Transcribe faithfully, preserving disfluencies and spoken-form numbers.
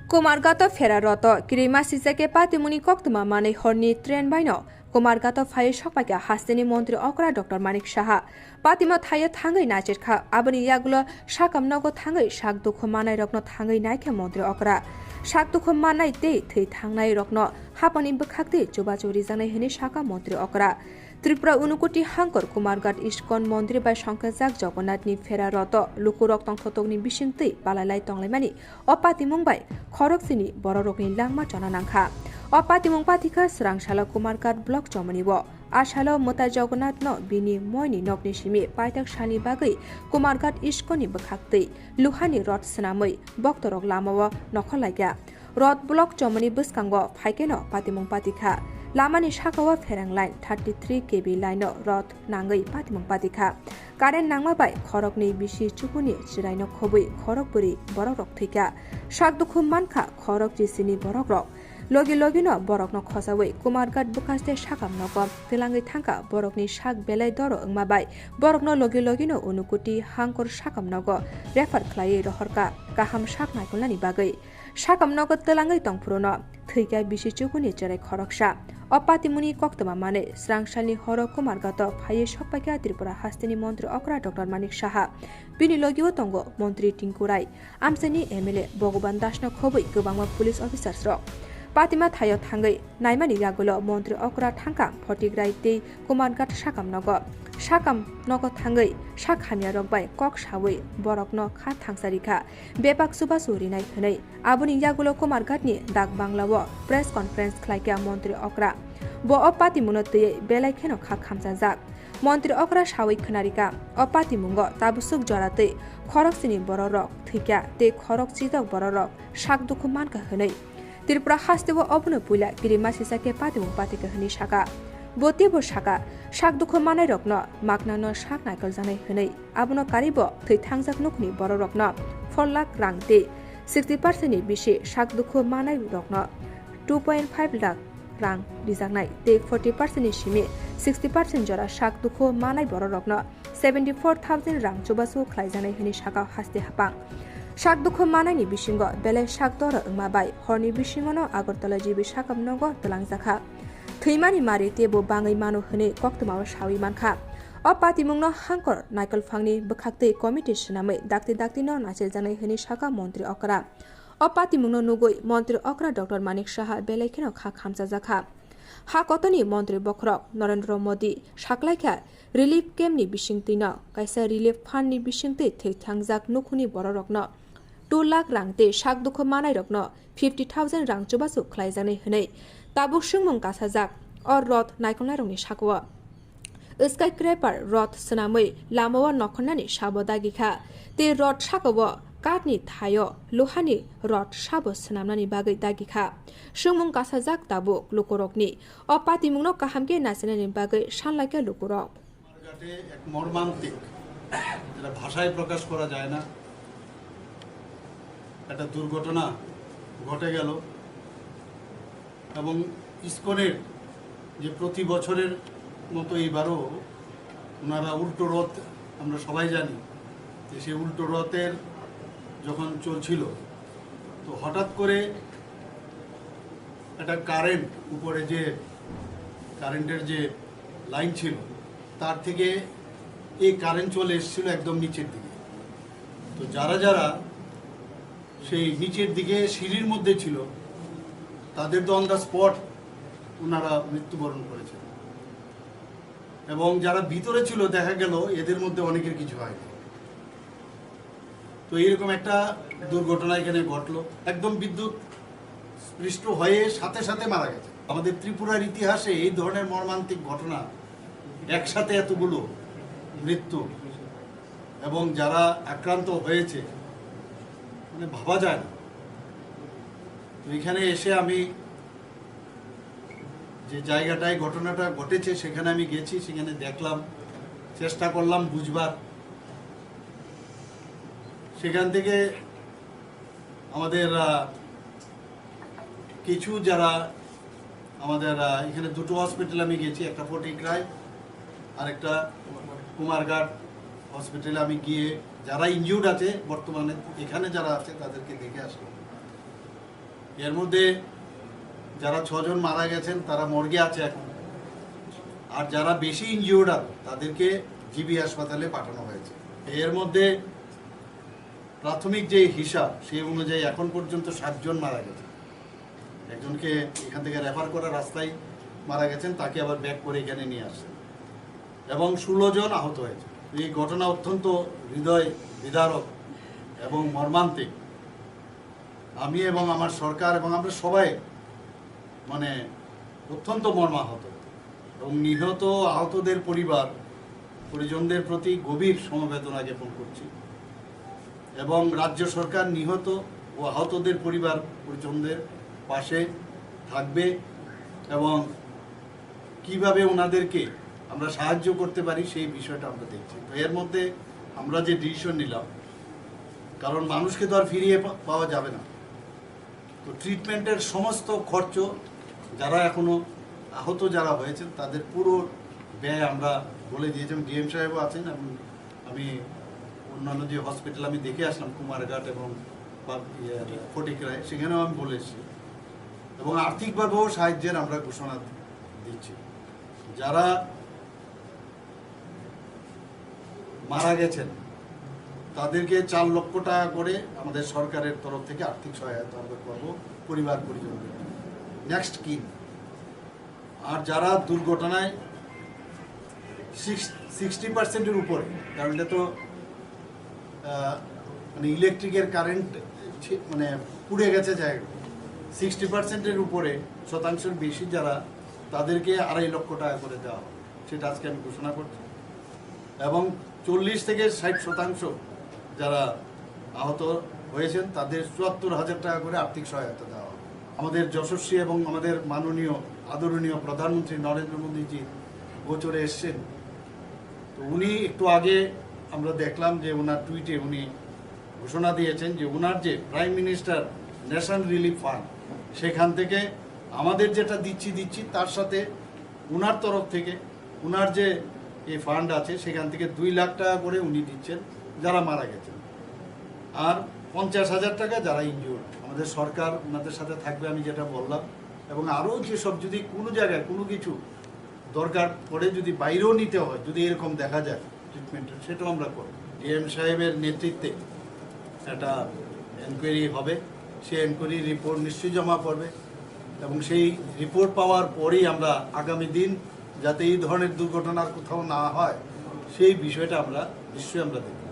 Kumarghato phera roto, kirima sijake patimungni koktwma manwi horni train baino Kumarghato phaiwi sokpaikha hasteni montri okra Doctor Manik Saha. Patimo thaio thangwi nacherkha, aboni yagulo sakam nogo thangwi sak dukhu manairokno thangwi naikha montri okra. Sak dukhu manai tei thwi thangnairokno haponi bwkhaktwi chubachu rijaknai hwnwi sakha montri okra. Tripura Unukoti Hangkor Kumarghat Iskon Mondri bai songkhajak Jagannathni phera roto lukurok tongthotokni bisingtwi palailai tonglaimani o patimung bai khorok chini bororokni langma chona nangkha. O patimung pathikha swrang salo Kumarghat block chomoni o. A salo mwtai Jagannathno bini moini nokni simi paitak salni bagwi Kumarghat Iskonni bwkhaktwi luhani rot swnamwi boktorok lamao nokhorlaikha. Road block chomoni bwskango phaikeno patimung patikha. Lamani sakao pherang line thirty three K V line-o road nangwi patimung patikha. Current nangma bai khoroknwi bisi chukuni chwraino khobwi khorok bwrwi borokrok thwikha. Sak dukhu mankha khorok chisini borokrok. Logi logino borokno khosawi Kumarghat bwkhaste sakam nogo twlangwi thangkha. Borokni sak belai doro wngma bai borokno logi logino Unukoti Hangkor sakam nogo refer khlaiwi rohorkha kaham sak naikolnani bagwi. Sakam nogo twlangwi tongphuru no thwikha bisi chukuni chwrai khoroksa. O patimungni koktwma manwi swrang salni horo Kumarghato phaiwi sokpaikha Tripura hasteni montri okra Doctor Manik Saha. Bini logio tongo montri Tinku Rai, amchaini M L A Bhagaban Dasno khobwi kwbangma police officers rok. Patima thaio thangwi naimani yagulo montri okra thangkha Photik Rai tei Kumarghat sakam nogo. Sakam nogo thangwi sak hamya rok bai kok sawi borokno kha thangsa rikha. Bebak chubachu rinai hwnwi. Aboni yagulo Kumarghatni dak banglao press conference khlaikha montri okra. Bo o patimungno twiwi belai kheno kha khamchajak. Montri okra sawi khwnarikha, o patimungo tabusuk jora twi khorok chini bororok thwikha tei khorok chidok bororok sak dukhu mankha hwnwi. Tripura hasteo obono puila kirima sisake patimung patikha hwnwi saka. Bo teibo saka, sak dukhu manairokno maknano sak naikoljaknai hwnwi. Abono karibo thwi thangjak nukhni bororokno four lakh rang tei sixty percent ni bisi sak dukhu manairokno two point five lakh rang rijaknai tei forty percent ni simi sixty percent jora sak dukhu manai bororokno seventy four thousand rang chubachu khlaijaknai hwnwi saka haste hapang. Sak dukhu manaini bisingo belai sak doro wngma bai horni bisingono Agartala G B sakam nogo twlangjakha. Thwimani mari teibo bangwi mano hwnwi koktwmao sawi mankha. O patimungno Hangkor naikolphangni bwkhaktwi committee swnamwi dakti daktino nachiljaknai hwnwi saka montri okra. O patimungno nugwi montri okra Doctor Manik Saha belai kheno kha khamchajakha. Ha kotorni montri bokhorok Narendra Modi saklaikha relief camp ni bisingtwino kaisa relief fund ni bisingtwi thwi thangjak nukhungni bororokno two lakh rang tei sak dukhu manairokno fifty thousand rang chubachu khlaijaknai hwnwi tabuk swngmung kasajak o road naikolnairokni sakao. Skyscraper road swnamwi lamao nokhornani sabo dagikha tei road sakao kathni thaio luhani road sabo swnamnani bagwi dagikha. Swngmung kasajak tabuk lukurokni o patimungno kaham khe nachinani bagwi sanlaikha lukurok. ঘাটে এক মর্মান্তিক, যেটা ভাষায় প্রকাশ করা যায় না, একটা দুর্ঘটনা ঘটে গেল। এবং ইসকনের যে প্রতি বছরের মতো এইবারও ওনারা উল্টো রথ, আমরা সবাই জানি যে সেই উল্টো রথের যখন চলছিল, তো হঠাৎ করে একটা কারেন্ট, উপরে যে কারেন্টের যে লাইন ছিল, তার থেকে এই কারেন্ট চলে এসেছিল একদম নিচের দিকে। তো যারা যারা সেই নিচের দিকে সিঁড়ির মধ্যে ছিল, তাদের তো অন দ্য স্পট ওনারা মৃত্যুবরণ করেছেন। এবং যারা ভিতরে ছিল, দেখা গেল এদের মধ্যে অনেকের কিছু হয়নি। তো এইরকম একটা দুর্ঘটনা এখানে ঘটলো, একদম বিদ্যুৎ স্পৃষ্ট হয়ে সাথে সাথে মারা গেছে। আমাদের ত্রিপুরার ইতিহাসে এই ধরনের মর্মান্তিক ঘটনা, একসাথে এতগুলো মৃত্যু এবং যারা আক্রান্ত হয়েছে, মানে, ভাবা যায় না। তো এখানে এসে আমি যে জায়গাটায় ঘটনাটা ঘটেছে, সেখানে আমি গেছি, সেখানে দেখলাম, চেষ্টা করলাম বুঝবার। সেখান থেকে আমাদের, আহ, কিছু যারা আমাদের, আহ, এখানে দুটো হসপিটাল আমি গেছি, একটা ফটিকরায় আর একটা কুমারঘাট হসপিটালে আমি গিয়ে যারা ইনজিউর্ড আছে বর্তমানে এখানে যারা আছে তাদেরকে দেখে আসলাম। এর মধ্যে যারা ছজন মারা গেছেন, তারা মর্গে আছে এখন। আর যারা বেশি ইনজিউর্ড আরো, তাদেরকে জিবি হাসপাতালে পাঠানো হয়েছে। এর মধ্যে প্রাথমিক যে হিসাব, সেই অনুযায়ী এখন পর্যন্ত সাতজন মারা গেছে। একজনকে এখান থেকে রেফার করা রাস্তায় মারা গেছেন, তাকে আবার ব্যাক করে এখানে নিয়ে আসছেন, এবং ষোলো জন আহত হয়েছে। এই ঘটনা অত্যন্ত হৃদয় বিদারক এবং মর্মান্তিক। আমি এবং আমার সরকার এবং আমরা সবাই, মানে, অত্যন্ত মর্মাহত, এবং নিহত আহতদের পরিবার পরিজনদের প্রতি গভীর সমবেদনা জ্ঞাপন করছি। এবং রাজ্য সরকার নিহত ও আহতদের পরিবার পরিজনদের পাশে থাকবে এবং কিভাবে ওনাদেরকে আমরা সাহায্য করতে পারি, সেই বিষয়টা আমরা দেখছি। তো এর মধ্যে আমরা যে ডিসিশন নিলাম, কারণ মানুষকে তো আর ফিরিয়ে পা-, পাওয়া যাবে না, তো ট্রিটমেন্টের সমস্ত খরচ, যারা এখনো আহত যারা হয়েছেন, তাদের পুরো ব্যয় আমরা বলে দিয়েছি। এবং ডিএম সাহেবও আছেন, এবং আমি অন্যান্য যে হসপিটাল আমি দেখে আসলাম, কুমারঘাট এবং বা-, ইয়ে, ফটিকরায়, সেখানেও আমি বলে এসেছি। এবং আর্থিকভাবেও সাহায্যের আমরা ঘোষণা দিচ্ছি। যারা মারা গেছেন, তাদেরকে চার লক্ষ টাকা করে আমাদের সরকারের তরফ থেকে আর্থিক সহায়তা আমরা করবো পরিবার পরিজনদের। নেক্সট কিন। আর যারা দুর্ঘটনায় সিক্সটি পার্সেন্টের উপরে, কারণ এটা তো, আহ, মানে, ইলেকট্রিকের কারেন্ট, মানে, পুড়ে গেছে জায়গা, সিক্সটি পার্সেন্টের উপরে, শতাংশের বেশি যারা, তাদেরকে আড়াই লক্ষ টাকা করে দেওয়া হবে, সেটা আজকে আমি ঘোষণা করছি। এবং চল্লিশ থেকে ষাট শতাংশ যারা আহত হয়েছেন, তাদের চুয়াত্তর হাজার টাকা করে আর্থিক সহায়তা দেওয়া হবে। আমাদের যশস্বী এবং আমাদের মাননীয় আদরণীয় প্রধানমন্ত্রী নরেন্দ্র মোদীজি গোচরে এসছেন। তো উনি একটু আগে আমরা দেখলাম যে ওনার টুইটে উনি ঘোষণা দিয়েছেন যে ওনার যে prime minister national relief fund, সেখান থেকে আমাদের যেটা দিচ্ছি দিচ্ছি, তার সাথে ওনার তরফ থেকে, ওনার যে এই ফান্ড আছে, সেখান থেকে দুই লাখ টাকা করে উনি দিচ্ছেন যারা মারা গেছেন, আর পঞ্চাশ হাজার টাকা যারা ইনজিউর্ড। আমাদের সরকার ওনাদের সাথে থাকবে, আমি যেটা বললাম। এবং আরও যেসব, যদি কোনো জায়গায় কোনো কিছু দরকার পড়ে, যদি বাইরেও নিতে হয়, যদি এরকম দেখা যায় ট্রিটমেন্টের, সেটাও আমরা করব। ডিএম সাহেবের নেতৃত্বে একটা এনকোয়ারি হবে, সেই এনকোয়ারি রিপোর্ট নিশ্চয়ই জমা পড়বে, এবং সেই রিপোর্ট পাওয়ার পরেই আমরা আগামী দিন যাতে এই ধরনের দুর্ঘটনার কোথাও না হয়, সেই বিষয়টা আমরা নিশ্চয়ই আমরা দেখব।